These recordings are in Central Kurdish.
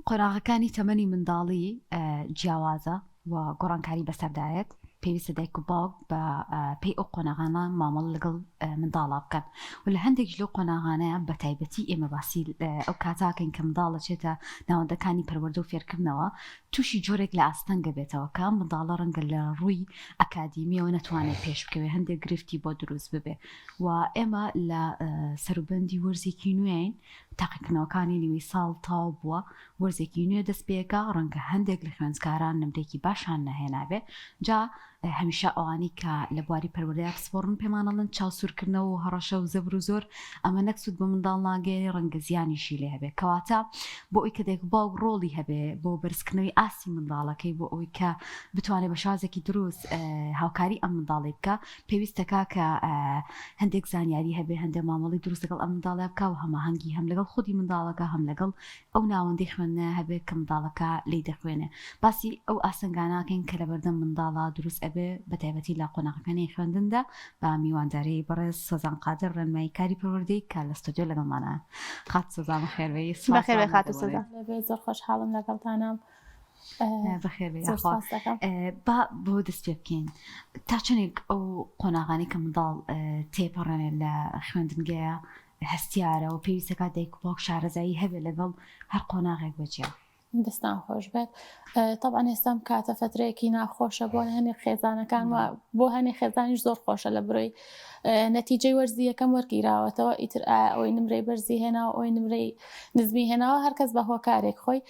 قۆناغەکانی تەمەنی منداڵی جیاوازە و گۆڕانکاری بەسەردایەت پێویستە دایک و باوک بە پێی ئەو قۆناغانە مامەڵە لەگەڵ منداڵا بکەن و لە هەندێک لەو قۆناغانەیە بە تایبەتی ئێمە باسی ئەو کاتاکەین کە منداڵ دەچێتە ناوەندەکانی پەروەردە و فێرکردنەوە تووشی جۆرێک لە ئاستەنگە بێتەوە کە منداڵە ڕەنگە لە ڕووی ئەکادیمیەوە نەتوانێت پێش بکەوێت هەندێک گرفتی بۆ دروست ببێ و ئێمە لە سەروبەندی وەرزێکی نوێین تاقیکردنەوەکانی نیوەی ساڵ تەواو بووە، وەرزێکی نوێ دەست پێکا، ڕەنگە هەندێک لە خوێندکاران نمرەیەکی باشیان نەهێنابێ، جا هەمیشە ئەوانەی کە لە بواری پەروەردەیا پسپۆڕن پێمان ئەڵێن چاو سوورکردنەوە و هەڕەشە و زەبر و زۆر ئەمە نەک سوود بە منداڵ ناگەیەنێ ڕەنگە زیانیشی لێ هەبێ کەواتە بۆ ئەوی کە دایک و باوک ڕۆڵی هەبێ بۆ بەرزکردنەوەی ئاستی منداڵەکەی بۆ ئەوەی کە بتوانێت بە شازێکی دروست هاوکاری ئەم منداڵی بکە پێویستەکا کە هەندێک زانیاری هەبێ هەندێک مامەڵەی دروست لەگەڵ ئەم منداڵە بکا و هەماهەنگی هەم لەگەڵ خودی منداڵەکە هەم لەگەڵ ئەو ناوەندەی خوێندنە هەبێت کە منداڵەکە لێی دەخوێنێ باسی ئەو ئاستەنگانەکەین کە لەبەردەم منداڵا دروست ئەبێ بە تایبەتی لە قۆناغەکانی خوێندندا بە میوانداری بەڕێز سۆزان قادر ڕێنمایی کاری پەروەردەی کە لە ستۆدیۆ لەگەڵمانە خاتوو سۆزان بەخێربێی سپاس بەخێربێی خاتوو سۆزان. زۆر خۆشحاڵم لەگەڵتانام. بەخێربێی یاخوا با بۆ دەست پێ بکەین تا چەندێک ئەو قۆناغانی کە منداڵ تێپەڕێنێت لە خوێندنگەیە هەستیارە و پێویستەکات دایک و باوک شارەزایی هەبێت لەگەڵ هەر قۆناغێک بەجیا. دەستان خۆش بێت تەبعەن ئێستام کاتە فترەیەکی ناخۆشە بۆ هەنێک خێزانەکان و بۆ هەنێک خێزانیش زۆر خۆشە لە برۆی نەتیجەی وەرزی یەکەم وەرگیراوەتەوە ئیتر ئایا ئەوەی نمرەی بەرزی هێناوە ئەوەی نمرەی نزمی هێناوە هەرکەس بە هۆکارێک خۆی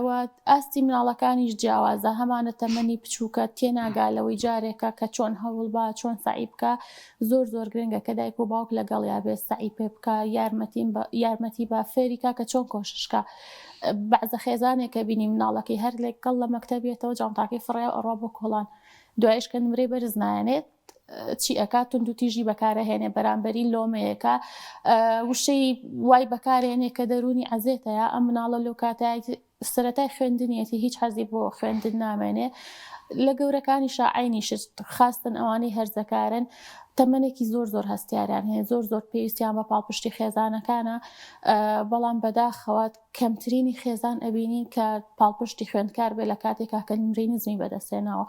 و ئاستی مناڵەکانیش جیاوازە هەمانە تەمەنی بچووکە تێناگا لەوەی جارێکە کە چۆن هەوڵ با چۆن سەعی بکە زۆر زۆر گرنگە کە دایک و باوک لەگەڵیا بێ سەعی پێ بکە یارمەتیم بە یارمەتی بە فێریکا کە چۆن کۆششکە بەعزە خێزانێک کە بینی مناڵەکەی هەر لەگەڵ لە مەکتەبیەتەوە جانتاکەی فڕێ ئەڕوا بۆ کۆڵان دوایش کە نمرەی بەرز نایەنێت چی ئەکات توندوتیژی بەکارەهێنێ بەرامبەری لۆمەیەکە وشەی وای بەکارێنێ کە دەروونی عەزێتەیە ئەم مناڵە لەو کاتای سەتای خوێندنیەتی هیچ حەزی بۆ خوێندن نامێنێ لە گەورەکانی شاعینی شت خاستن ئەوانەی هەرزەکارن تەمەنێکی زۆر زۆر هەستیاریان هەیە زۆر زۆر پێویستیان بە پاڵپشتی خێزانەکانە بەڵام بەداخەوە کەمترینی خێزان ئەبینین کە پاڵپشتی خوێندکار بێ لە کاتێکا کە نمرەی نزمی بەدەستهێناوە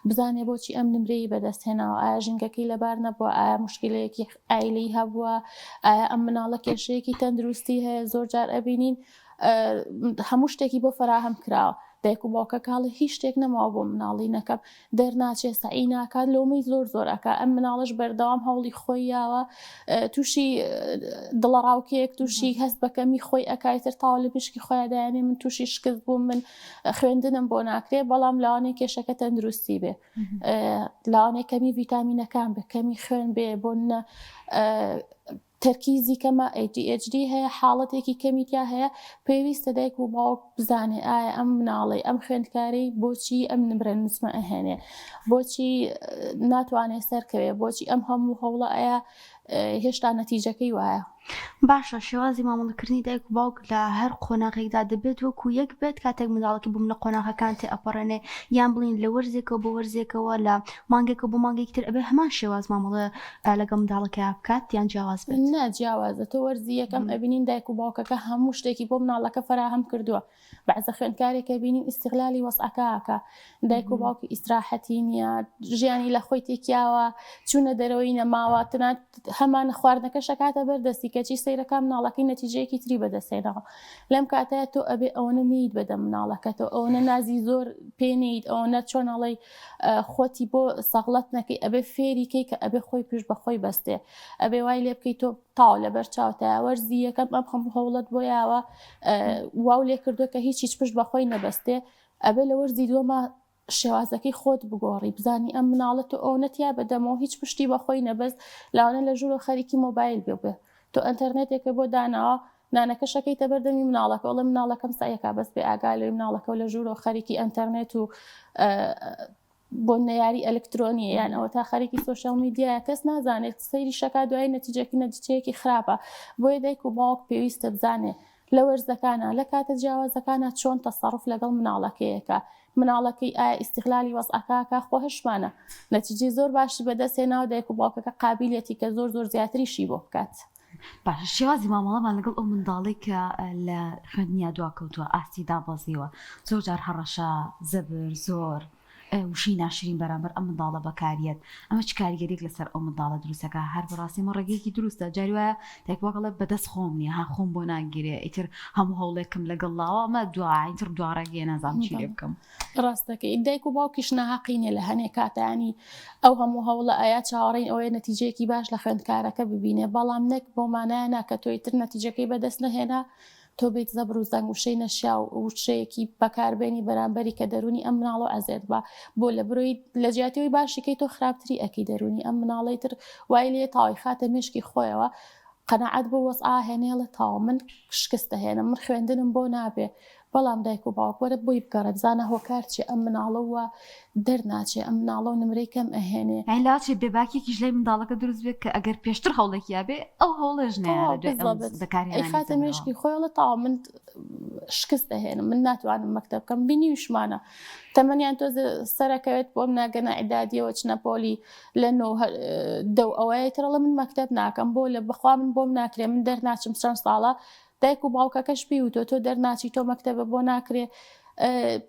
بزانێ بۆچی ئەم نمرەی بەدەستهێناوە ئایا ژینگەکەی لەبار نەبووە ئایا مشکلەیەکی ئایلەی هەبووە ئایا ئەم مناڵە کێشەیەکی تەندروستی هەیە زۆر جار ئەبینین هەموو شتێکی بۆ فەراهەم کراوە دایک و باوکە کاڵی هیچ شتێک نەماوە بۆ مناڵی نەکەم دەرناچێ سەعی ناکات لۆمەی زۆر زۆر ئەکا ئەم مناڵەش بەردەوام هەوڵی خۆی یاوە تووشی دڵەڕاوکێک تووشی هەست بەکەمی خۆی ئەکایتر تاوا لە پشکی خۆیان دایانێ من تووشی شکست بووم من خوێندنم بۆ ناکرێ بەڵام لەوانەیە کێشەکە تەندروستی بێ لەوانەیە کەمی ڤیتامینەکان بێ کەمی خوێن بێ بۆ تەرکیزی کەمە، ADHD، هەیە، حاڵەتێکی کەمی تیا هەیە، پێویستە دایک و باوک بزانێ ئایا ئەم مناڵەی، ئەم خوێندکارەی بۆچی ئەم نمرە نزمە ئەهێنێ، بۆچی ناتوانێ سەرکەوێ، بۆچی ئەم هەموو هەوڵە ئەیا هێشتا نەتیجەکەی وایە. باشە شێوازی مامەڵەکردنی دایک و باوک لە هەر قۆناغێکدا دەبێت وەکو یەک بێت کاتێک منداڵەکە بووم لە قۆناغەکان تێ ئەپەڕێنێ یان بڵین لە وەرزێکەوە بۆ وەرزێکەوە لە مانگێکەوە بۆ مانگێکی تر ئەبێ هەمان شێواز مامەڵە لەگەڵ منداڵەکەیا بکات یان جیاواز بێت؟ نا جیاوازە تۆ وەرزی یەکەم ئەبینین دایک و باوکەکە هەموو شتێکی بۆ مناڵەکە فەراهەم کردووە بەعزە خوێندکارێک ئەبینین ئیستغلالی وەزعەکە ئەکا دایک و باوکی ئیسراحەتی نییە ژیانی لە خۆی تێکیاوە چوونە دەرەوەی نەماوە تەنانەت هەمان خواردنەکەش ئەکاتە بەر دەستی کەچی سەیرەکە مناڵەکەی نەتیجەیەکی تری بەدەستهێناوە لەم کاتەیە تۆ ئەبێ ئەوەنە نیت بەدەم مناڵەکەتەوە ئەوەنە نازی زۆر پێ نیت ئەوەنە چۆن ئەڵێی خۆتی بۆ سەغڵەت نەکەی ئەبێ فێری کەی کە ئەبێ خۆی پشت بە خۆی بەستێ ئەبێ وای لێ بکەی تۆ تاو لەبەر چاوتە وەرزی یەکەم ئەم هەموو هەوڵەت بۆ یاوە واو لێ کردووە کە هیچ هیچ پشت بە خۆی نەبەستێ ئەبێ لە وەرزی دووەما شێوازەکەی خۆت بگۆڕی بزانی ئەم مناڵە تۆ ئەوەنە تیا بەدەمەوە هیچ پشتی بە خۆی نەبەست لاوانە لە ژوورەوە خەریکی مۆبایل بێ بێ تۆ ئەتەرنێتێکە بۆ داناوە نانەکەش ئەکەیتە بەر دەمی مناڵەکە ئەڵێ مناڵەکەم سەعیەکا بەس بێ ئاگا لەوەی مناڵەکەو لە ژوورەوە خەریکی ئەنتەرنێت و بۆ نەیاری ئەلکترۆنیە یان ئەوە تا خەریکی سۆشیال میدیایە کەس نازانێت سەیری شەکا دوای نەتیجەکی نەتیجەیەکی خراپە بۆیە دایک و باوک پێویستە بزانێ لە وەرزەکانە لە کاتە جیاوازەکانە چۆن تەسەڕف لەگەڵ مناڵەکەیەکە مناڵەکەی ئایا ئیستغلالی وەزعەکە خۆ هەشمانە نەتیجەی زۆر باشی بەدەست هێناوە دایک و باوکەکە قابیلەتی کە زۆر زۆر زیاتریشی بۆ بکات. باشە شێوازی مامەڵەمان لەگەڵ ئەو منداڵەی کە لە خوێندنیا دواکەوتووە ئاستی دابەزیوە زۆر جار هەڕەشە زەبر زۆر وشەی ناشرین بەرامبەر ئەم منداڵە بەکاریەت ئەمە چ کاریگەریەک لەسەر ئەو منداڵە دروستەکە هەر بەڕاستی ئەمە ڕێگەیەکی دروستە جاری وایە دایک باوک ئەڵێ بەدەست خۆم نییە ها خۆم بۆ ناگیرێ ئیتر هەموو هەوڵێکم لەگەڵ لاوە ئەمە دوا ئیتر دوا ڕێگەیە نازانم چی لێ بکەم. ڕاستەکەی دایک و باوکیش ناهەقی نیە لە هەنێ کاتە ینی ئەو هەموو هەوڵە ئایا چاوەڕێین ئەوەیە نەتیجەیەکی باش لە خوێندکارەکە ببینێ بەڵام نەک بەو مانایە نا کە تۆ ئیتر نەتیجەکەی بەدەست نەهێنا تۆ بێیت زەبر و زەنگ وشەی نەشیاو وشەیەکی بەکاربێنی بەرامبەری کە دەروونی ئەم مناڵە ئەزێت بە بۆ لە برۆی لە جیاتی ئەوەی باشی کەی تۆ خراپتری ئەکەی دەروونی ئەم مناڵەی تر وای لێ تاوی خاتە مێشکی خۆیەوە قەناعەت بۆ وەزعا هێنێڵێ تاوە من شکست دەهێنم من خوێندنم بۆ نابێ بەڵام دایک و باوک وەرە بۆی بگەڕێ بزانە هۆکار چیە ئەم مناڵە وا دەرناچێ ئەم مناڵە و نمرەی کەم ئەهێنێ. یانی لاچێ بێباکیەکیش لای منداڵەکە دروست بێت کە ئەگەر پێشتر هەوڵێکی یابێ ئەو هەوڵەش نەیارە دوای ئەم بالضبط بەکارهێنانی ئەیخاتە زەبرەوە. مێشکی خۆی ئەڵێ تەواو من شکست ئەهێنم من ناتوانم مەکتەب بکەم بینیویشمانە تەمەنیان تۆزێ سەرەکەوێت بۆم ناگەنە ئیعدادیەوە چنە پۆلی لە نۆ دە و ئەوەیە تر ئەڵێ من مەکتەب ناکەم بۆ لە بەخوا من بۆم ناکرێ من دەرناچم چەند ساڵە دایک و باوکەکەش پێی وتوە تۆ دەرناچی تۆ مەکتەبە بۆ ناکرێ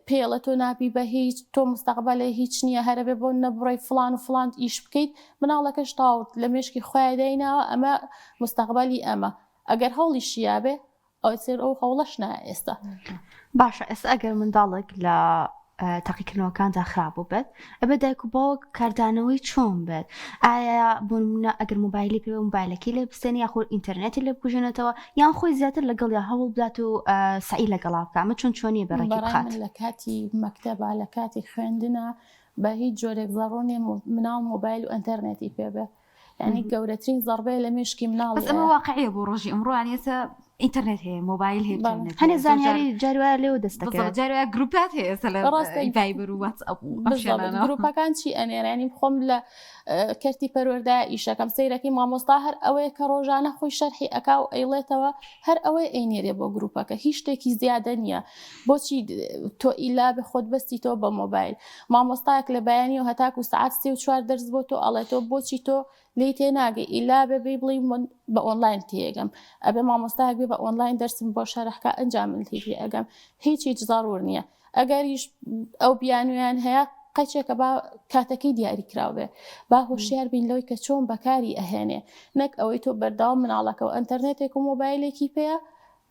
پێڵە تۆ نابی بە هیچ تۆ مستەقبلێ هیچ نییە هەرەبێ بۆ نەبڕی فلان و فلان ئیش بکەیت مناڵەکەش تاوت لە مێشکی خۆیان دایناوە ئەمە مستەقبلی ئەمە ئەگەر هەوڵی شیابێ ئەوەی سێر ئەو هەوڵەش نا ئێستا. باشە ئێستا ئەگەر منداڵێک لە تاقیکردنەوەکاندا خراپ بووبێت ئەبێ دایک و باوک کاردانەوەی چۆن بێت ئایا بۆ نمونە ئەگەر مۆبایلی پێ مۆبایلەکەی لێ بستێنی یاخود ئینتەرنێتی لێ بکوژێنێتەوە یان خۆی زیاتر لەگەڵیا هەوڵ بدات و سەعی لەگەڵا بکە ئەمە چۆن چۆنیە بێ ڕێکی بەڕای بخات من لە کاتی مەکتەبا لە کاتی خوێندنا بە هیچ جۆرێک زەڕوور نیە مناڵ مۆبایل و ئەنتەرنێتی پێ بێ یعنی گەورەترین زەڕبەیە لە مێشکی مناڵ بەس ئەمە واقعیە بۆ ڕۆژی ئەمڕۆ یانی ئێستا ئینتەرنێت هەیە مۆبایل هەیە بەڵێ. هەنێ زانیاری جاری وایە لێوە دەست دەکەوێت جاری وایە گروپات هەیە ئێستا لە ڕاستە. ڤایبەر و واتسئەپ و ئەم بالضبط شوێنانە. گروپەکان چی ئەنێرن یعنی خۆم لە اه، کەرتی پەروەردە ئیشەکەم سەیرەکەی مامۆستا هەر ئەوەیە کە ڕۆژانە خۆی شەرحی ئەکا و ئەیڵێتەوە هەر ئەوەی ئەینێرێ بۆ گروپەکە هیچ شتێکی زیادە نییە بۆچی تۆ ئیلا بێ خۆت بەستیتەوە بە مۆبایل مامۆستایەک لە بەیانیەوە هەتاکو سەعات سێ و چوار دەرس بۆ تۆ ئەڵێتەوە بۆچی تۆ لێی تێناگەی ئیلا بێ بێی بڵێی من بە ئۆنلاین تێگەم ئەبێ مامۆستایەک بێ بە ئۆنلاین دەرسم بۆ شەرح کا ئەنجا من لێی تێئەگەم هیچ هیچ زەڕور نییە ئەگەریش ئەو بیانویان هەیە قەچێکە با کاتەکەی دیاری کراو بێ با هۆشیار بین لەوەی کە چۆن بەکاری ئەهێنێ نەک ئەوەی تۆ بەردەوام مناڵەکە و ئەتەرنێتێک و مۆبایلێکی پێیە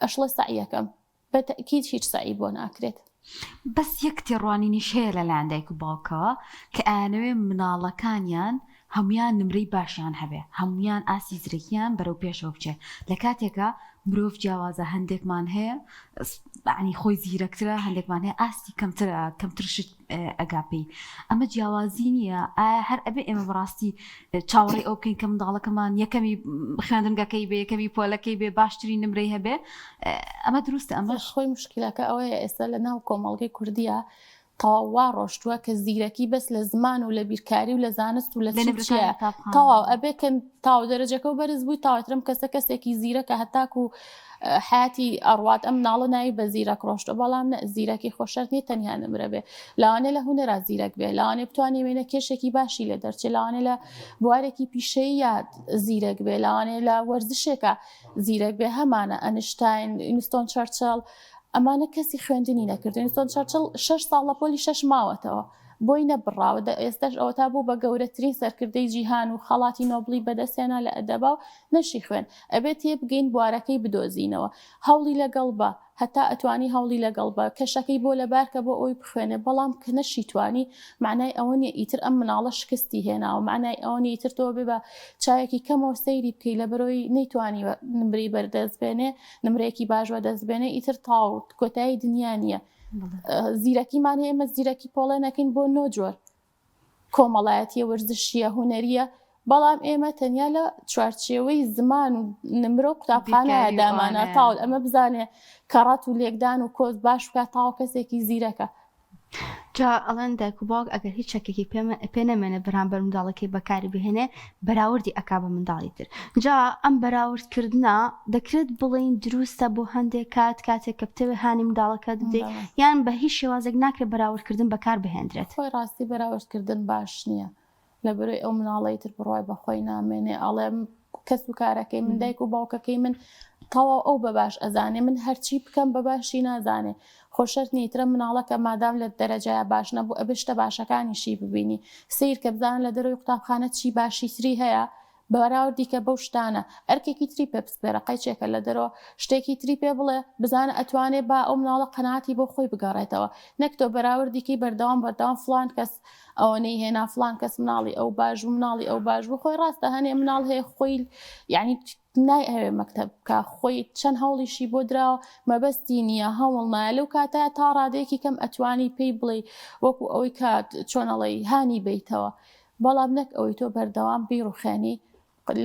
ئەشڵێ سەعیەکەم بە تەئکید هیچ سەعی بۆ ناکرێت. بەس یەک تێڕوانینیش هەیە لەلایەن دایک و باوکەوە کە ئەیانەوێ مناڵەکانیان هەموویان نمرەی باشیان هەبێ هەموویان ئاستی زرەکیان بەرەو پێشەوە بچێ لە کاتێکا مرۆڤ جیاوازە هەندێکمان هەیە یانی خۆی زیرەکترە هەندێکمان هەیە ئاستی کەمترە کەمتر شت ئەگا پێی ئەمە جیاوازی نییە ئایا هەر ئەبێ ئێمە بەڕاستی چاوەڕێی ئەو بکەین کە منداڵەکەمان یەکەمی خوێندنگەکەی بێ یەکەمی پۆلەکەی بێ باشترین نمرەی هەبێ ئەمە دروستە ئەمەش خۆی مشکلەکە ئەوەیە ئێستا لە ناو کۆمەڵگەی کوردیە تەواو وا ڕۆشتووە کە زیرەکی بەس لە زمان و لە بیرکاری و لە زانست و لە لە چی نمرەکانی چییە قوتابخانە. تەواو ئەبێ کە تاو دەرەجەکە و بەرز بووی تاوترم کەسە کەسێکی زیرەکە هەتاکو حەیاتی ئەڕوات ئەم مناڵە ناوی بە زیرەک ڕۆشتوە بەڵام نە زیرەکی خۆ شەرت نیە تەنیا نمرە بێ لەوانەیە لە هونەرا زیرەک بێ لەوانەیە بتوانێ وێنە کێشێکی باشی لێ دەرچێ لەوانەیە لە بوارێکی پیشەیی یا زیرەک بێ لەوانەیە لە وەرزشێکا زیرەک بێ هەمانە ئەنشتاین وینستۆن چەرچڵ ئەمانە کەسی خوێندنی نەکرد وینستۆن چەرچڵ شەش ساڵ لە پۆلی شەش ماوەتەوە بۆی نەبڕاوە، دە ئێستەش ئەوەتا بوو بە گەورەترین سەرکردەی جیهان و خەڵاتی نۆبڵی بەدەستهێنا لە ئەدەبا و نەشی خوێند. ئەبێ تێبگەین بوارەکەی بدۆزینەوە. هەوڵی لەگەڵ بە، هەتا ئەتوانی هەوڵی لەگەڵ بە، کەشەکەی بۆ لەبارکە بۆ ئەوەی بخوێنێ، بەڵام کە نەشیتوانی مەعنای ئەوە نیە ئیتر ئەم مناڵە شکستی هێناوە، مەعنای ئەوە نیە ئیتر تۆ ئەبێ بە چاوێکی کەمەوە سەیری بکەی لەبەرئەوەی نەیتوانیوە نمرەی بەردەست بێنێ، نمرەیەکی باش وەدەست بێنێ ئیتر تەواو کۆتایی دنیا نیە. زیرەکیمان هەیە ئێمە زیرەکی پۆڵێنەکەین بۆ نۆ جۆر کۆمەڵایەتیە وەرزشیە هونەریە بەڵام ئێمە تەنیا لە چوارچێوەی زمان و نمرە و قوتابخانە دامانە تاوت ئەمە بزانێ کەڕات و لێکدان و کۆز باش بکات تاو کەسێکی زیرەکە جا ئەڵێن دایک و باوک ئەگەر هیچ چەکێکی پێ نەمێنێ بەرامبەر منداڵەکەی بەکاری بهێنێ بەراوردی ئەکا بە منداڵی تر جا ئەم بەراورد کردنە دەکرێت بڵێین دروستە بۆ هەندێک کات کاتێک کە بتەوێ هانی منداڵەکەت بدەیت یان بە هیچ شێوازێک ناکرێت بەراوردکردن بەکار بهێندرێت؟ خۆی ڕاستی بەراوردکردن باش نییە لەبەرەی ئەو مناڵەی تر بڕوای بەخۆی نامێنێ ئەڵێم. کەس و کارەکەی من دایک و باوکەکەی من تەواو ئەو بە باش ئەزانێ من هەرچی بکەم بە باشی نازانێ خۆ شەرت نییە ترە مناڵەکە مادام لە دەرەجەیا باش نەبوو ئەبێ شتە باشەکانیشی ببینی سەیر کە بزانە لە دەرەوەی قوتابخانە چی باشی تری هەیە بەراوردی کە بەو شتانە ئەرکێکی تری پێ بسپێرە قەیچێکە لە دەرەوە شتێکی تری پێ بڵێ بزانە ئەتوانێ با ئەو مناڵە قەناعەتی بۆ خۆی بگەڕێتەوە نەک تۆ بەراوردی کەی بەردەوام بەردەوام فڵان کەس ئەوەنەی هێنا فڵان کەس مناڵی ئەو باش بوو مناڵی ئەو باش بوو خۆی ڕاستە هەنێ مناڵ هەیە خۆی یعنی نایهەوێ مەکتەب بکا خۆی چەند هەوڵیشی بۆ دراوە مەبەستی نییە هەوڵ نایە لەو کاتە تا ڕادەیەکی کەم ئەتوانی پێی بڵێ وەکو ئەوەی کە چۆنەڵی هانی بیتەوە بەڵام نەک ئەوەی تۆ بەردەوام بیڕوخێنی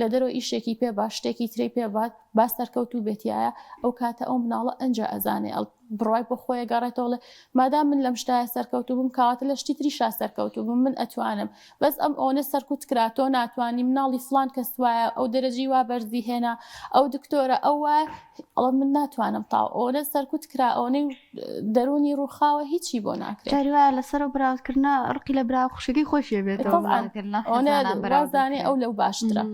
لە دەرەوە ئیشێکی پێ با شتێکی تری پێ بات با سەرکەوتوو بێتایە ئەو کاتە ئەو مناڵە ئەنجا ئەزانێ ئەڵ بڕوای بۆ خۆی گەڕێتەوە ڵێ مادام من لەم شتایە سەرکەوتوو بووم کەواتە لە شتی تریشا سەرکەوتوو بووم من ئەتوانم بەس ئەم ئەوەنە سەرکوت کرا تۆ ناتوانی مناڵی فڵان کەس وایە ئەو دەرەجەی وا بەرزی هێنا ئەو دکتۆرە ئەو وایە ئەڵێ من ناتوانم تاو ئەوەنە سەرکوت کرا ئەوەنەی دەروونی ڕووخاوە هیچی بۆ ناکرێت. جاری وایە لەسەر ئەو بەراوردکردنە ڕقی لە برا و خوشکەکەی خۆشی ئەبێتەوە. طبعا ئەوەنە وازانێ ئەو لەو باشترە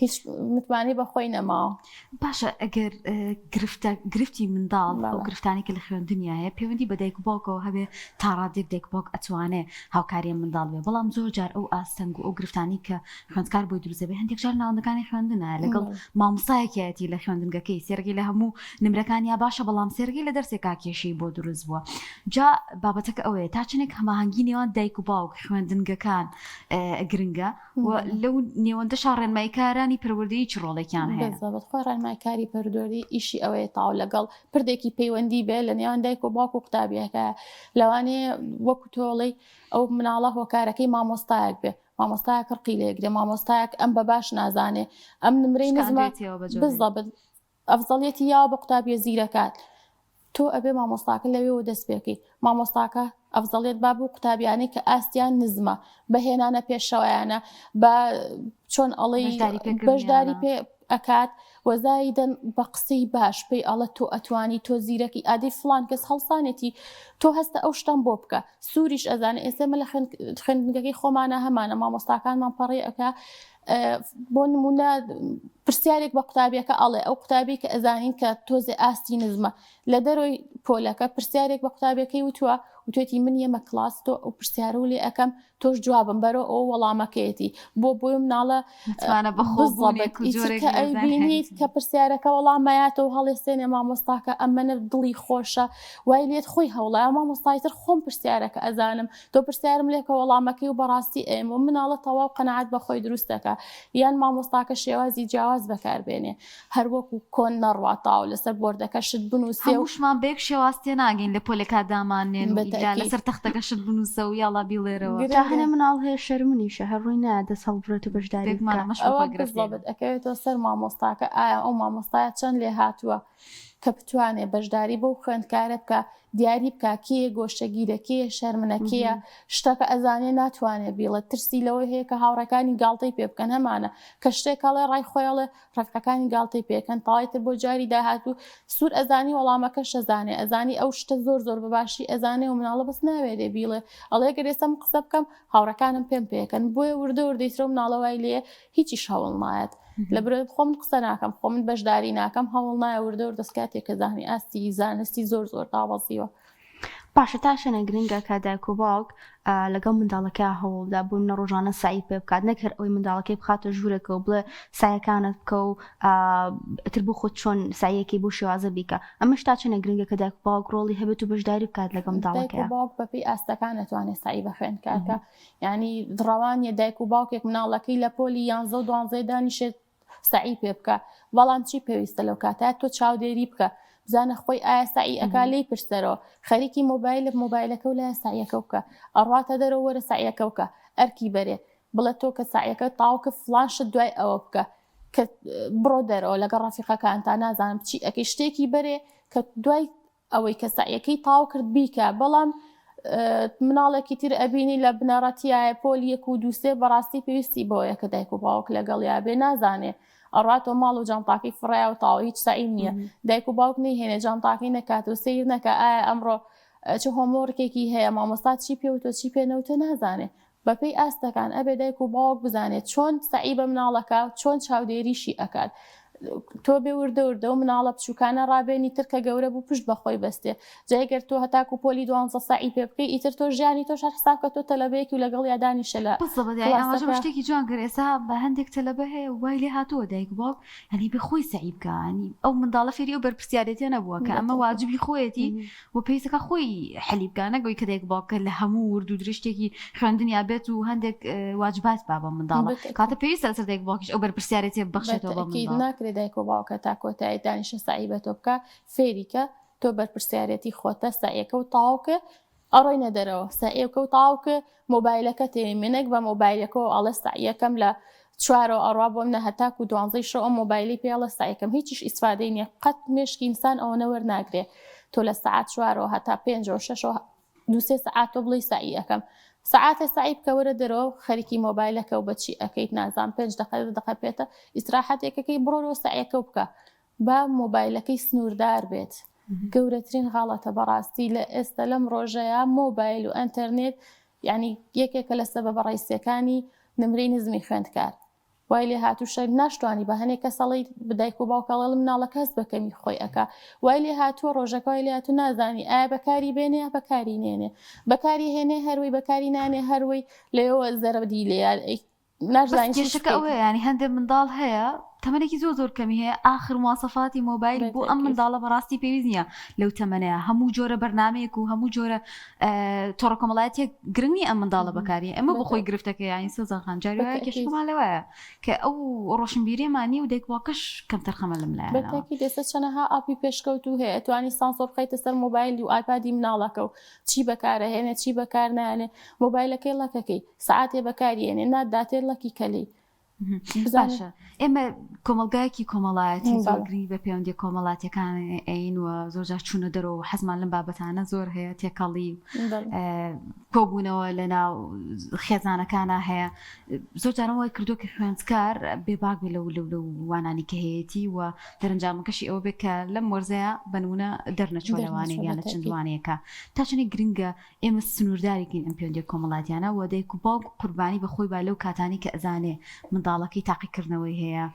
هیچ متمانەی بە خۆی نەماوە. باشە ئەگەر گرفتە گرفتی منداڵ ئەو گرفتانەی کە لە خوێندنیا هەیە پەیوەندی بە دایک و باوکەوە هەبێ تا ڕادەیەک دایک و باوک ئەتوانێ هاوکاری منداڵ بێ بەڵام زۆر جار ئەو ئاستەنگ و ئەو گرفتانەی کە خوێندکار بۆی دروست دەبێ هەندێک جار ناوەندەکانی خوێندنە لەگەڵ مامۆستایەکیەتی لە خوێندنگەکەی سێرگی لە هەموو نمرەکانیا باشە بەڵام سێرگی لە دەرسێکا کێشەی بۆ دروست بووە جا بابەتەکە ئەوەیە تا چەندێک هەماهەنگی نێوان دایک و باوک خوێندنگەکان گرنگە و لەو نێوەندەشا ڕێنماییکارانی پەروەردەیی چ ڕۆڵێکیان هەیە؟ بالضبط خۆی ڕێنماییکاری پەروەردەیی ئیشی ئەوەیە تاو لەگەڵ پردێکی پەیوەندی بێ لە نێوان دایک و باوک و قوتابیەکە لەوانەیە وەکو تۆڵەی ئەو مناڵە هۆکارەکەی مامۆستایەک بێ مامۆستایەک ڕقی لێگرێ مامۆستایەک ئەم بە باش نازانێ ئەم نمرەی نزمە بالضبط ئەفزەڵیەتی یاوە بە قوتابیە زیرەکان تۆ ئەبێ مامۆستاکە لەوێوە دەست پێکەی مامۆستاکە ئەفزەڵیەت با بۆ قوتابیانەی کە ئاستیان نزمە بە هێنانە پێشەوەیانە بە چۆن ئەڵێی بەشداری پێ ئەکات وەزایدەن بە قسەی باش پێی ئەڵە تۆ ئەتوانی تۆ زیرەکی ئادەی فلان کەس هەڵسانێتی تۆ هەستە ئەو شتەم بۆ بکە سووریش ئەزانێ ئێستا مە لە خوێندنگەکەی خۆمانە هەمانە مامۆستاکانمان پەڕی ئەکا بۆ نمونە پرسیارێک بە قوتابیەکە ئەڵێ ئەو قوتابی کە ئەزانین کە تۆزێ ئاستی نزمە لە دەرۆی پۆلەکە پرسیارێک بە قوتابیەکەی وتووە وتێتی من یەمە کلاس تۆ ئەو پرسیارە و لێ ئەەکەم تۆش جوابم بەرەوە ئەو وەڵامەکەیەتی بۆ بۆی مناڵە کە ئەیبینیت کە پرسیارەکە وەڵامەیاتەوە هەڵێسێنێ مامۆستاکە ئەمەنە دڵی خۆشە وای لێت خۆی هەوڵە مامۆستایتر خۆم پرسیارەکە ئەزانم تۆ پرسیارم لێکە وەڵامەکەی و بەڕاستی ئێم و مناڵە تەواو قەناعەت بە خۆی دروست دەکا یان مامۆستاکە شێوازی جیاواز بەکاربێنێ هەر وەکو کۆن نەڕوا تاو لەسەر بۆردەکە شت بنووسێ و هەمووشمان بە یەک شێواز تێناگەین لە پۆلێکا داماننێن و ئیلا بەتەئکید. لەسەر تەختەکە شت بنووسە و یاڵا بیڵێرەوە. جا هەنێ مناڵ هەیە شەرمنیشە هەر ڕووی نایە دەست هەڵبڕێت و بەشداری بێگومان بکا. ئەمەش ئەوە بەخۆی گرفتێکە. بزەبت ئەکەوێتەوە سەر مامۆستاکە ئایا ئەو مامۆستایە چەند لێهاتووە کە بتوانێ بەشداری بەو خوێندکارە بکا دیاری بکا کێیە گۆشەگیرە کێیە شەرمنە کێیە شتەکە ئەزانێ ناتوانێ بیڵێ ترسی لەوەی هەیە کە هاوڕێکانی گاڵتەی پێ بکەن هەمانە کە شتێک هەڵێ ڕای خۆی ئەڵێ ڕەفیقەکانی گاڵتەی پێکەن تەوای تر بۆ جاری داهاتوو سوور ئەزانی وەڵامەکەش ئەزانێ ئەزانی ئەو شتە زۆر زۆر بەباشی ئەزانێ و مناڵە بەس ناوێرێ بیڵێ ئەڵێ گەر ئێستا من قسە بکەم هاوڕەکانم پێم پێکەن بۆیە وردە وردەی ترە مناڵە وای لێ هیچیش هەوڵ نایەت لە برۆ خۆم قسە ناکەم خۆ من بەشداری ناکەم هەوڵ نایە وردە وردە کاتێک کە زانی ئاستی زانستی زۆر زۆر دابەزیوە. باشە تا چەنە گرنگە کە دایک و باوک لەگەڵ منداڵەکە هەوڵدا بۆ منە ڕۆژانە سعی پێ بکات نەک هەر ئەوەی منداڵەکەی بخاتە ژوورێکەوە بڵێ سایەکانت بکە و ئەتر بۆ خۆت چۆن سایەکی بۆ شێوازە بیکە ئەمەش تا چەنە گرنگە کە دایک و باوک ڕۆڵی هەبێت و بەشداری بکات لەگەڵ دایک و منداڵەکە باوک بەپێی ئاستەکان ئەتوانێت سعی بە خوێندکارکە یانی ڕەوا نیە دایک و باوکێک مناڵەکەی لە پۆلی یانزە و دوانزەی دانیشێت سەعی پێ بکە بەڵام چی پێویستە لەو کاتە تۆ چاودێری بکە بزانە خۆی ئایا سەعی ئەکا لێی پرسەرەوە خەریکی مۆبایل مۆبایلەکە و لای سەعیەکە بکە ئەڕواتە دەرەوە وەرە سەعیەکە بکە ئەرکی بەرێ بڵێ تۆ کە سەعیەکە تاو کە فڵان شت دوای ئەوە بکە کە بڕۆ دەرەوە لەگەڵ ڕەفیقەکانتا نازانم چی ئەکەی شتێکی بەرێ کە دوای ئەوەی کە سەعیەکەی تاو کرد بیکە بەڵام مناڵێکی تر ئەبینی لە بنەڕەتیایە پۆل یەک و دووسێ بەڕاستی پێویستی بەوەیە کە دایک و باوک لەگەڵیا بێ نازانێ ئەڕاتەوە ماڵ و جانتاکەی فڕیا و تاوە هیچ سەعیم نییە دایک و باوک نەیهێنێ جانتاکەی نەکات و سیر نەکە ئایا ئەمڕۆ چ homework ێکی هەیە مامۆستا چی پێوتۆ چی پێ نەوتە نازانێ. بەپێی ئاستەکان ئەبێ دایک و باوک بزانێت چۆن سەعی بە مناڵەکە چۆن چاودێریشی ئەکات تۆ بێ وردە وردە و مناڵە بچووکانە ڕابێنی تر کە گەورە بوو پشت بەخۆی بەستێ جای گەر تۆ هەتاکو پۆلی دوانزە سەعی پێ بکەی ئیتر تۆ ژیانی تۆش هەر حساب کە تۆ تەلەبەیەکی و لەگەڵ یا دانیشە لە بالضبط یعنی ئاماژە بە کڵاسەکە. شتێکی جوان کرد ئێستا بە هەندێک تەلەبە هەیە وای لێ هاتووە دایک و باوک یعنی بێ خۆی سەعی بکا یعنی ئەو منداڵە فێری ئەو بەرپرسیارێتیە نەبووە کە ئەمە بەتەئکید. واجبی خۆیەتی و پێویستەکە خۆی حەلی بکا نەک ئەوەی کە دایک و باوکە لە هەموو ورد و درشتێکی خوێندنیا بێت و هەندێک واجبات با بە منداڵە بەتەئکید. کاتە پێویستە لەسەر دایک و باوکیش ئەو بەرپرسیارێتیە ببەخشێتەوە بە بەتەئکید منداڵ. ناکرێ دایک و باوکە تا کۆتایی دانیشە سەعی بە تۆ بکا فێری کە تۆ بەرپرسیارێتی خۆتە سەعیەکە و تەواو کە ئەڕۆینە دەرەوە سەعیەکە و تەواو کە مۆبایلەکە تێ منێک بە مۆبایلەکەەوە ئەڵێ سەعیەکەم لە چوارەوە ئەڕوا بۆم نە هەتاکو دوانزەی شەو ئەم مۆبایلی پێ ئەڵێ سەعیەکەم هیچیش ئیسفادەی نییە قەت مێشکی ئینسان ئەوەنە وەرناگرێ تۆ لە سەعات چوارەوە هەتا پێنجەوە شەشەوە دوسێ سەعات تۆ بڵێی سەعی ئەکەم سەعاتێ سەعی بکە وەرە دەرەوە خەریکی مۆبایلەکە و بەچی ئەکەیت نازان پێنج دەقە دە دەقە پێتە ئیسراحەتێکەکەی بڕۆرەوە سەعیەکە و بکە با مۆبایلەکەی سنووردار بێت گەورەترین غەڵەتە بەڕاستی لە ئێستا لەم ڕۆژەیە مۆبایل و ئەتەرنێت یعنی یەکێکە لە سەبەبە ڕئیسیەکانی نمرەی نزمی خوێندکار وای لێ هاتووشە ناشتوانی بە هەنێک کەس ئەڵێی دایک و باوک ئەڵێ مناڵەکە هەست بە کەمی خۆی ئەکا وای لێ هاتووە ڕۆژەکە وای لێ هاتوو نازانی ئایا بەکاری بێنێ یا بەکاری نێنێ بەکاری هێنێ هەروەی بەکاری نانێ هەروەی لەوێوە زەرەدی لێیە بەس ناشزانی چی کێشەکە بکەیت. ئەوەیە یانی هەندێک منداڵ هەیە تەمەنێکی زۆر زۆر کەمی هەیە ئاخر مواسەفاتی مۆبایل بۆ ئەم بەتەئکید. منداڵە بەڕاستی پێویست نییە لەو تەمەنەیە هەموو جۆرە بەرنامەیەک و هەموو جۆرە تۆڕە کۆمەڵایەتیەک گرنگ نییە ئەم منداڵە بەکاری ئەمە بۆ خۆی گرفتەکە یانی سۆزان خان جاری وایە کێشەکەمان لەوایە کە ئەو ڕۆشنبیریەمان نییە و دایک باوکەش کەمتەرخەمە لەم لایەنەوە. بەتاکید ئێستا چەنەها ئاپی پێشکەوتوو هەیە توانی سانسۆر بخەیتە سەر مۆبایل و ئایپادی مناڵەکە و چی بەکارەهێنێ چی بەکار نایەنێ مۆبایلەکەی ڵەکەکەی سەعاتێ بەکاری هێنێ ناتداتێ ڵەکی کەلی باشە ئێمە کۆمەڵگایەکی کۆمەڵایەتی زۆر گرنگی بە پەیوەندیە کۆمەڵاتیەکان ئەین و زۆر جار چوونە دەرەوە و حەزمان لەم بابەتانە زۆر هەیە تێکەڵی کۆبوونەوە لە ناو خێزانەکانە هەیە زۆر جارم وای کردو کە خوێندکار بێباک بێ لەو لەو لەو وانانی کە هەیەی و دەرەنجامەکەشی ئەوە بێت کە لەم وەرزەیە بەنمونە دەرنەچوە لەوانەیە یان لە چەند وانەیەکە تا چەندێک گرنگە ئێمە سنوورداری کەین ئەم پەیوەندیە کۆمەڵاتیانە و دایک و باوک قوربانی بە خۆی با لەو کاتانەی کە ئەزانێ منداڵەکەی تاقیکردنەوەی هەیە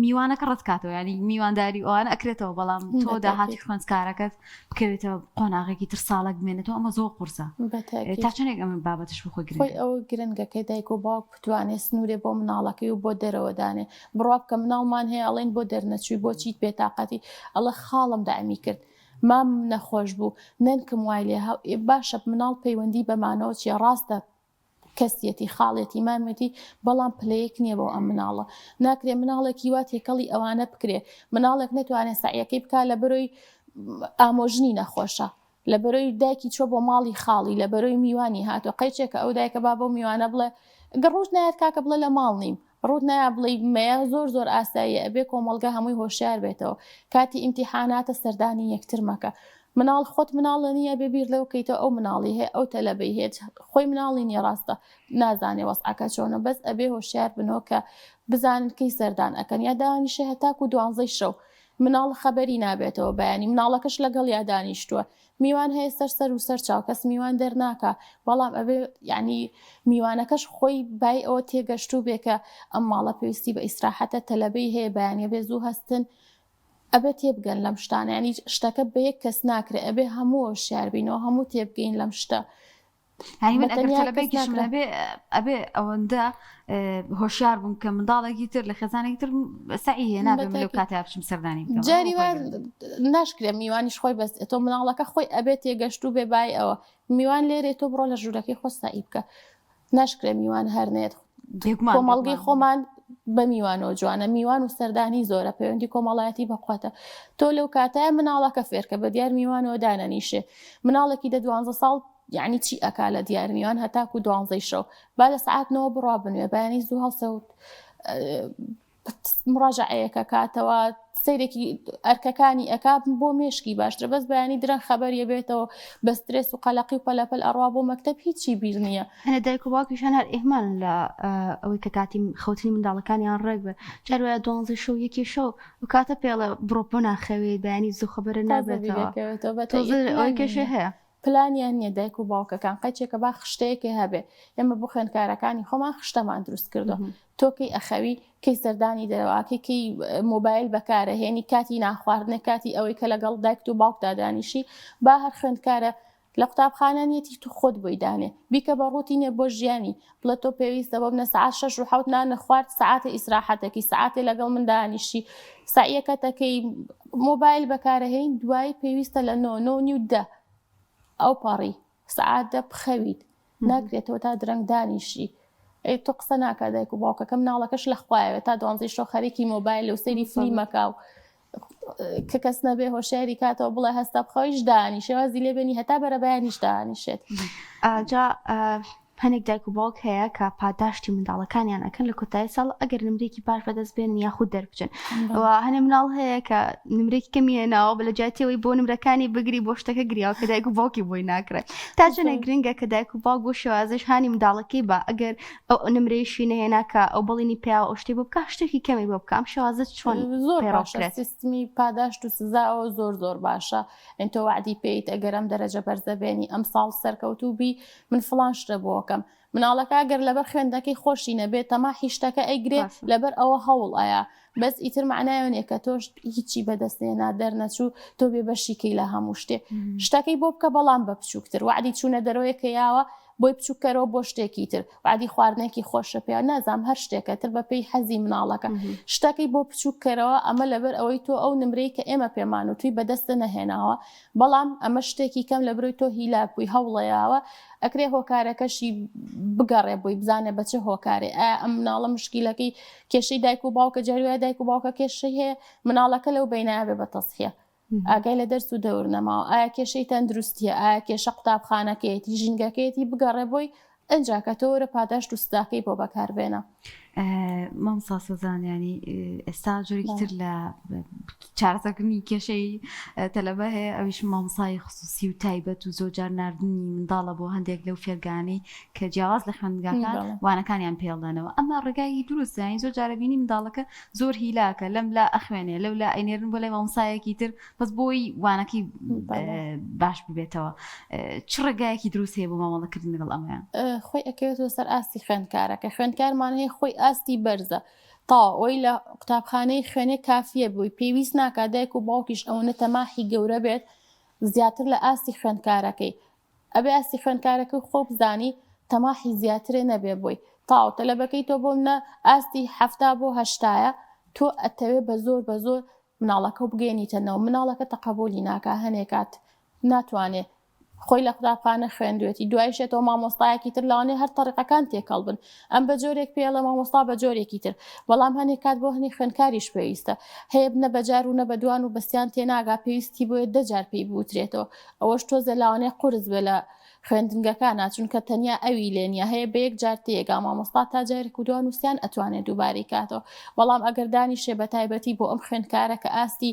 میوانەکە ڕەت کاتەوە ینی میوانداری ئەوانە ئەکرێتەوە بەڵام تۆ داهاتی خوێندکارەکەت بکەوێتەوە قۆناغێکی تر ساڵێک بمێنێتەوە ئەمە زۆر قورسە تا چەندێک ئەمە بابەتش بۆ خۆی گرنگە خۆی ئەوە گرنگە کە دایک و باوک بتوانێ سنوورێ بۆ مناڵەکەی و بۆ دەرەوە دانێ بڕوا بکە مناڵمان هەیە ئەڵێن بۆ دەرنەچووی بۆ چیت بێتاقەتی ئەڵێ خاڵم دەعمی کرد مامم نەخۆش بوو نەنکم وای لێ هاو ئێ باشە مناڵ پەیوەندی بە مانەوە چیە ڕاستە کەسیەتی خاڵێتی مامێتی بەڵام پلەیەک نییە بۆ ئەم مناڵە ناکرێ مناڵێکی وا تێکەڵی ئەوانە بکرێ مناڵێک نەتوانێت سەعیەکەی بکا لە بەرۆی ئامۆژنی نەخۆشە لە بەرۆی دایکی چۆ بۆ ماڵی خاڵی لە بەرۆی میوانی هاتووە قەیچێکە ئەو دایکە با بەو میوانە بڵێ گەر ڕووت نایەت کاکە بڵێ لە ماڵ نیم ڕووت نایە بڵێی مەیە زۆر زۆر ئاساییە ئەبێ کۆمەڵگە هەمووی هۆشیار بێتەوە کاتی ئیمتیحاناتە سەردانی یەکتر مەکە مناڵ خۆت مناڵە نییە بێ بیر لەو کەیتەوە ئەو مناڵی هەیە ئەو تەلەبەی هەیە خۆی مناڵی نییە ڕاستە نازانێ وەزعەکە چۆنە بەس ئەبێ هۆشیار بنەوە کە بزانن کەی سەردان ئەکەن یا دانیشە هەتاکو دوانزەی شەو مناڵ خەبەری نابێتەوە بەیانی مناڵەکەش لەگەڵ یا دانیشتووە میوان هەیە سەر سەر و سەر چاو کەس میوان دەرناکا بەڵام ئەبێ یعنی میوانەکەش خۆی بای ئەوە تێگەشتوو بێ کە ئەم ماڵە پێویستی بە ئیسراحەتە تەلەبەی هەیە بەیانە بێ زوو هەستن ئەبێ تێبگەن لەم شتانە ینی شتەکە بە یەک کەس ناکرێ ئەبێ هەموو هۆشیار بینەوە هەموو تێبگەین لەم شتە هەنی من ئەگەر تەلەبەیەکیشم هەبێ ئەبێ ئەوەندە هۆشیار بووم کە منداڵێکی تر لە خێزانێکی تر سەعی هێنا بێ من لەو کاتە بچم سەردانی بکەم جاری وا ناشکرێ میوانیش خۆی بەس تۆ مناڵەکە خۆی ئەبێ تێگەشتوو بێ بای ئەوە میوان لێرێ تۆ بڕۆ لە ژوورەکەی خۆ سەعی بکە ناشکرێ میوان هەر نێت بێگومان کۆمەڵگەی خۆمان بە میوانەوە جوانە میوان و سەردانی زۆرە پەیوەندی کۆمەڵایەتی بەقوەتە تۆ لەو کاتە مناڵەکە فێرکە بە دیار میوانەوە دانەنیشێ مناڵێکی دە دوانزە ساڵ یعنی چی ئەکا لە دیار میوان هەتاکو دوانزەی شەو با لە سەعات نەوە بڕوا بنوێ بەیانی زوو هەڵسە و مڕاجعەیەکە کاتەوە سەیرێکی ئەرکەکانی ئەکا بۆ مێشکی باشترە بەس بەیانی درەنگ خەبەریە بێتەوە بە سترێس و قەلەقی و پەلەپەل ئەڕوا بۆ مەکتەب هیچی بیر نییە. هەنێ دایک و باوکیش هەن هەر ئیهمالن لە ئەوەی کە کاتی خەوتنی منداڵەکانیان ڕێک بێ جار وایە دوانزەی شەو یەکی شەو ئەو کاتە پێڵێ بڕۆ بۆ ناخەویت بەیانی زوو خەبەرت تازە نابێتەوە بیرەکەوێتەوە بە تۆزێ تەئکید ئەوەی کێشەی نامێنێ. هەیە. پلانیان نییە دایک و باوکەکان قەیچێکە با خشتەیەکێ هەبێ ئێمە بۆ خوێندکارەکانی خۆمان خشتەمان دروست کردووە تۆ کەی ئەخەوی کەی سەردانی دەرەوەکەی کەی مۆبایل بەکارەهێنی کاتی ناخواردنە کاتی ئەوەی کە لەگەڵ دایکت و باوکتا دانیشی با هەر خوێندکارە لە قوتابخانە نیەتی تو خۆت بۆی دانێ بیکە بە ڕوتینێ بۆ ژیانی بڵێ تۆ پێویستە بۆ منە سەعات شەش و حەوت نانە خوارد سەعاتێ ئیسراحەتەکی سەعاتێ لەگەڵ من دانیشی سەعیەکەتەکەی مۆبایل بەکارەهێنی دوایی پێویستە لە نۆ نۆ نیو دە ئەو پەڕی سەعات دە بخەویت ناکرێتەوە تا درەنگ دانیشی ئەی تۆ قسە ناکە دایک و باوکەکە مناڵەکەش لە خوایەوە تا دوانزەی شەو خەریکی مۆبایل و سەیری فلیمەکە و کە کەس نەبێ هۆشیاری کاتەوە بڵێ هەستە بخەویش دانیشێ وازی لێ بێنی هەتا بەرەبەیانیش دانیشێت. جا هەنێک دایک و باوک هەیە کە پاداشتی منداڵەکانیان ئەکەن لە کۆتایی ساڵ ئەگەر نمرێکی باش بەدەست بێنن یاخود دەربچن و هەنێ مناڵ هەیە کە نمرێکی کەمی هێناوە بە لە جیاتیەوەی بۆ نمرەکانی بگری بۆ شتەکە گریاوە کە دایک و باوکی بۆی ناکرێت تا چەندێک گرنگە کە دایک و باوک بۆ شێوازش هانی منداڵەکەی بە ئەگەر ئەو نمرەیشی نەهێنا کە ئەو بەڵینی پیاوە ئەو شتەی بۆ بکا شتێکی کەمی بۆ بکا ئەم شێوازە چۆن زۆر پەیڕەو باشە بکرێت؟ سیستمی پاداشت و سزا ئەوە زۆر زۆر باشە ئەین تۆ وەعدی پێیت ئەگەر ئەم دەرەجە بەرزە بێنی ئەم ساڵ سەرکەوتوو بی من فڵان شتە بۆ ئەکەم مناڵەکە ئەگەر لەبەر خوێندنەکەی خۆشی نەبێت تەماحی شتەکە ئەیگرێ ڕاستە. لەبەر ئەوە هەوڵ ئەیا بەس ئیتر مەعنای ئەوە نییە کە تۆش هیچی بەدەست نێنا دەرنەچوو تۆ بێ بەشی کەی لە هەموو شتێ شتەکەی بۆ بکە بەڵام بە بچووکتر وەعدی چوونە دەرەوەیە کە یاوە بۆی بچوک کەرەوە بۆ شتێکی تر وادی خواردنێکی خۆشە پێ نازام هەر شتێکە تر بە پێی حەزی مناڵەکە شتەکەی بۆ بچوک کەرەوە ئەمە لەبەر ئەوەی تۆ ئەو نمرەی کە ئێمە پێمان و توی بەدەستە نەهێناوە بەڵام ئەمە شتێکی کەم لە برۆی تۆ هیلاک بووی هەوڵەیاوە ئەکرێ هۆکارەکەشی بگەڕێ بۆی بزانێ بە چ هۆکارێ ئایا ئەم مناڵە مشکیلەکەی کێشەی دایک و باوکە جاری وایە دایک و باوکە کێشەی هەیە مناڵەکە لەو بینایە بێ بە تەسحیە ئاگای لە دەرس و دەور نەماوە ئایا کێشەی تەندروستیە ئایا کێشە قوتابخانەکەیەتی ژینگەکەیەتی بگەڕێ بۆی ئەجا کە تۆ وەرە پاداشت و سزاکەی بۆ بەکاربێنە. مامۆستا سۆزان ینی ئێستا جۆرێکی تر لە چارەسەرکردنی کێشەی تەلەبە هەیە ئەویش مامۆستای خصوصی و تایبەت و زۆر جار ناردنی منداڵە بۆ هەندێک لەو فێرگانەی کە جیاواز لە خوێندگاکان وانەکانیان پێڵدەنەوە ئەمە ڕێگای دروستە یانی زۆر جارە بینی منداڵەکە زۆر هیلاکە لەم لا ئەخوێنێ لەو لا ئەینێرن بۆ لای مامۆستایەکی تر بەس بۆی وانەکەی باش ببێتەوە چ ڕێگایەکی دروست هەیە بۆ مامەڵەکردن لەگەڵ ئەمەیان؟ خۆی ئەکەوێتەوە سەر ئاستی خوێندکارەکە خوێندکارمان هەیە خۆی ئاستی بەرزە تەواو ئەوەی لە قوتابخانەی خوێنێ کافیە بۆی پێویست ناکات دایک و باوکیش ئەوەنە تەماحی گەورە بێت زیاتر لە ئاستی خوێندکارەکەی ئەبێ ئاستی خوێندکارەکەی خۆ بزانی تەماحی زیاترێ نەبێ بۆی تاو تەلەبەکەی تۆ بۆ منە ئاستی حەفتا بۆ هەشتایە تۆ ئەتەوێ بە زۆر بە زۆر مناڵەکەو بگەیەنیتە نەوە مناڵەکە تەقەبولی ناکا هەنێ کات ناتوانێ خۆی لە قوتابخانە خوێندوێتی دوایش یەتەوە مامۆستایەکی تر لەوانەیە هەر تەریقەکان تێکەڵ بن ئەم بە جۆرێک پێڵێ مامۆستا بە جۆرێکی تر بەڵام هەنێک کات بۆ هەنێک خوێندکاریش پێویستە هەیە نە بە جار و نە بە دوان و بەسیان تێناگا پێویستی بۆیە دە جار پێی بوترێتەوە ئەوەش تۆزێ لاوانەیە قورس بێ لە خوێندنگەکانا چونکە تەنیا ئەوی لێ نیە هەیە بە یەک جار تێگا مامۆستا تا جارێک و دوان و سیان ئەتوانێ دووبارەی کاتەوە بەڵام ئەگەر دانیشێ بە تایبەتی بۆ ئەم خوێندکارە کە ئاستی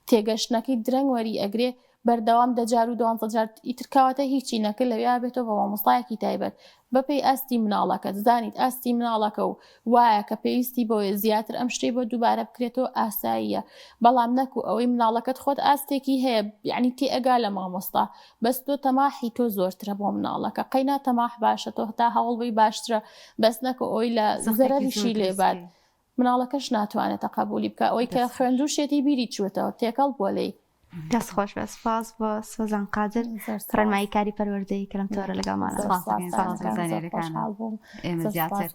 تێگەشتنەکەی درەنگ وەری ئەگرێ بەردەوام دە جار و دوانزە جار ئیتر کەواتە هیچی نەکرد لەویا بێتەوە بە مامۆستایەکی تایبەت بەپێی ئاستی مناڵەکەت زانیت ئاستی مناڵەکە و وایە کە پێویستی بەوەیە زیاتر ئەم شتەی بۆ دووبارە بکرێتەوە ئاساییە بەڵام نەکو ئەوەی مناڵەکەت خۆت ئاستێکی هەیە یعنی تێئەگا لە مامۆستا بەس تۆ تەماحی تۆ زۆرترە بۆ مناڵەکە قەینا تەماح باشە تۆ هەتا هەوڵ بی باشترە بەس نەکو ئەوەی لە زەرەریشی لێبات مناڵەکەش ناتوانێت تەقەبولی بکە ئەوەی کە خوێندوشێتی بیری چووەتەوە تێکەڵ بووە لێی. دەست خۆش بێت سپاس بۆ سۆزان قادر ڕێنمایی کاری پەروەردەیی کە لەم تۆرە لەگەڵمانە. سپاس زانیاریەکانت. ئێمە زیاتر.